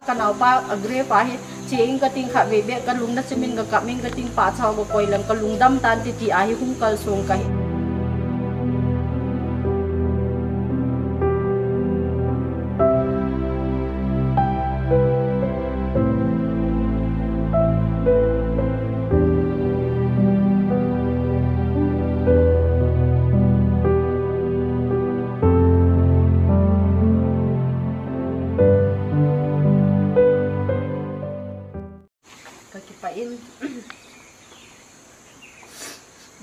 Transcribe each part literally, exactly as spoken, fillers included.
Ka naopa a grave a hi che ing ka ting, khatvei beh ka lung na chimin ka kap ing ka ting, pahcha ho ka koi leng ka lungdam tante ti a hi hung kalsong ka hi. Ka kipah in,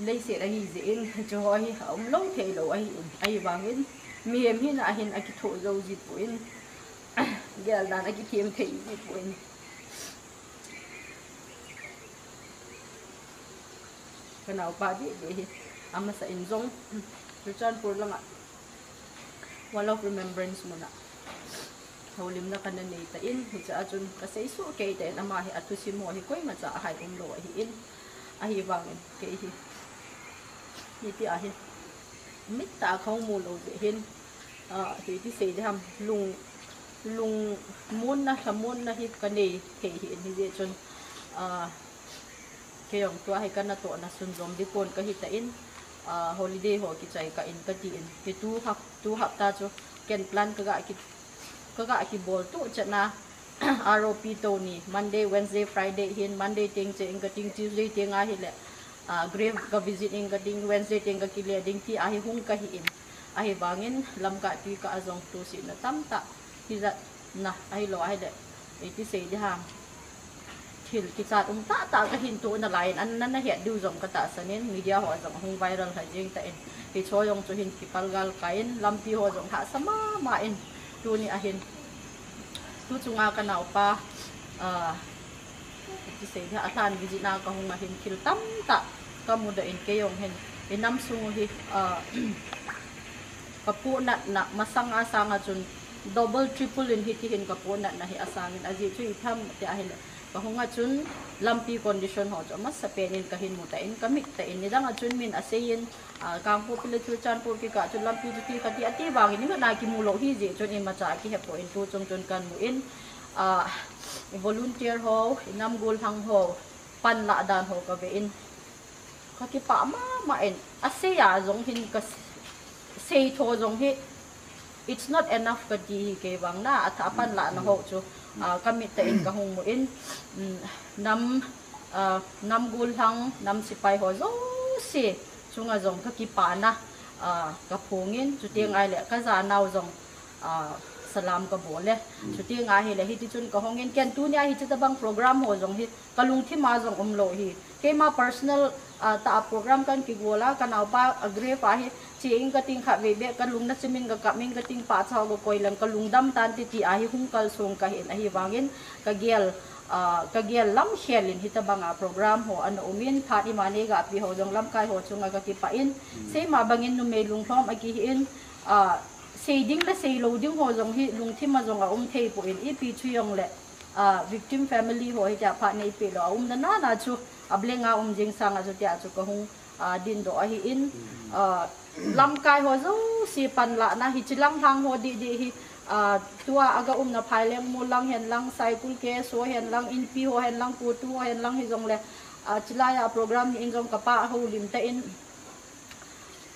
leiset ahi jeh in, chu ho hi a um lou thei lou ahi in, ahivangin, mihem hina hin a kithoh jou ji poi, gel dan a kithem thei ji poi. Ka naopa deh deh hi, amasa in jong, Churachandpur langa, Wall of Remembrance muna houlimna kana nei tan, hiche a chun ka seisoh kei tan, ama hi a thusim ho hi koima cha a hai um lou ahi in, ahivangin kei hi, hiti a hi, mit tah a ka hung mu lou jeh hin, ah, hiti sei ding ham, lung, lungmonna, lhamonna hi ka nei thei hi in, hijeh chun, ah, kei jong tua hi ka natohna sunjom ding pon ka hi tan, ah, holiday ho kichai kah in ka ti in, hitu hap-, tu hapta chu ken plan ka ga ki, ka ga kibol tu chet na, R O P Tony, Monday, Wednesday, Friday hin, Monday teng che ing ka ting, Tuesday teng ahile, ah, grave ka visit ing ka ting, Wednesday teng ka kile ding ti a hi hung ka hi in. Ahivangin, lamkai pi kah a jong tusitna tamtah, hijat na, ahilou ahile, iti sei ding ham. Thil kichat um tah tah ka hin toh nalai in, an na, na het diu jong ka tahsan in, media ho a jong hung viral ha jeng tan, hiche ho jong chu hin kipal gal kai in, lampi ho jong hahsa mama in, tuni a hin, tu chunga ka naopa, ah, iti sei ding ham, a lhan visit na ka hung a hin thil tamtah ka mudoh in, kei jong hin, i nam sung u hi, ah, ka pohnatna masang a sang a chun double, triple in hiti hin ka pohnatna hi a sang in, ajeh chu ipi ham ti ahile, ka hung a chun lampi condition ho chu amasapen in ka hin mu tan, ka mit tan, nidang a chun min a sei in, ah, Kangpokpi le Churachandpur kikah chu lampi chu ti kha ti ati vangin, imat na kimu lou hi jeh chun imacha a kihe poi, tu chung chun kan mu in, ah, volunteer ho, i nam gollhang ho, panlah dan ho ka ve in, ka kipah mama in, a sei a jong hin ka s-, sei tho jong hi, it's not enough ka ti hi kei vang na, a tha panlahna ho chu, ah, ka mit tah in ka hung mu in, um, nam, ah, nam gollhang, nam sepai ho jouse chunga jong ka kipana, ah, ka phong in, chuteng ahile ka janau jong, ah, salam ka bol e. Chuteng ahile hiti chun ka hung in, ken tuni a hiche tabang program ho jong hi ka lungthim a jong um lou hi. Keima personal, ah, tah a program kan kigol a, ka naopa a grave a hi che ing ka ting, khatvei beh ka lung na chimin ka kap ing ka ting, pahcha ho ka koi leng ka lungdam tante ti a hi hung kalsong ka hi in, ahivangin ka gel, ah, ka gel lam khel in hitabang a program ho ana um in, phat ima nei ga pi ho jong lamkai ho chunga ka kipah in, seima bangin numei lunglhom a kihi in, ah, sei ding le sei lou ding ho jong hi lungthim a jong a um thei poi, ipi chu jong le, ah, victim family ho hitia phat nei peh lou a umna nana chu a blank a um jing sang a chu tia chu ka hung, ah, dindoh ahi in, ah, lamkai ho jouse panlahna hiche lang lang ho dih dih hi, ah, tua aga umna Phailengmol lang hen lang, Saikul K S O hen lang, Inpi ho hen lang, Kotu ho hen lang hi jong le, ah, chulai a program hi in jong ka pa a houlim tah in,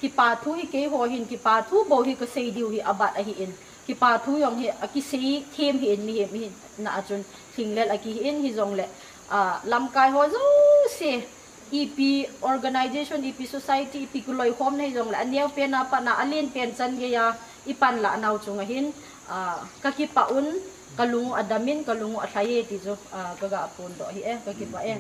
kipa thu hi kei ho hin, kipa thu bou hi ka sei diu hi abat ahi in. Kipa thu jong hi a kisei them hi in, mihem hi na a chun lhinglel a kihi in, hi jong le, ah, lamkai ho jouse, ipi organization, ipi society, ipi kiloikhomna hi jong le, a neo pen a pat na, a len pen chan gei a i panlah nau chunga hin, ah, ka kipah un, ka lung u a dam in, ka lung u a lhai e ti chu, ah, ka ga phondoh hi e, ka kipah e.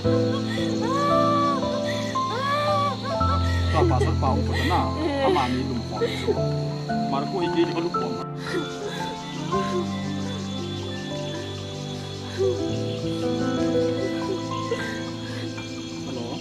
Papa sat pa ko na. Ama ni lum ko. Mar ko i ke ni ko lum ko. Hello.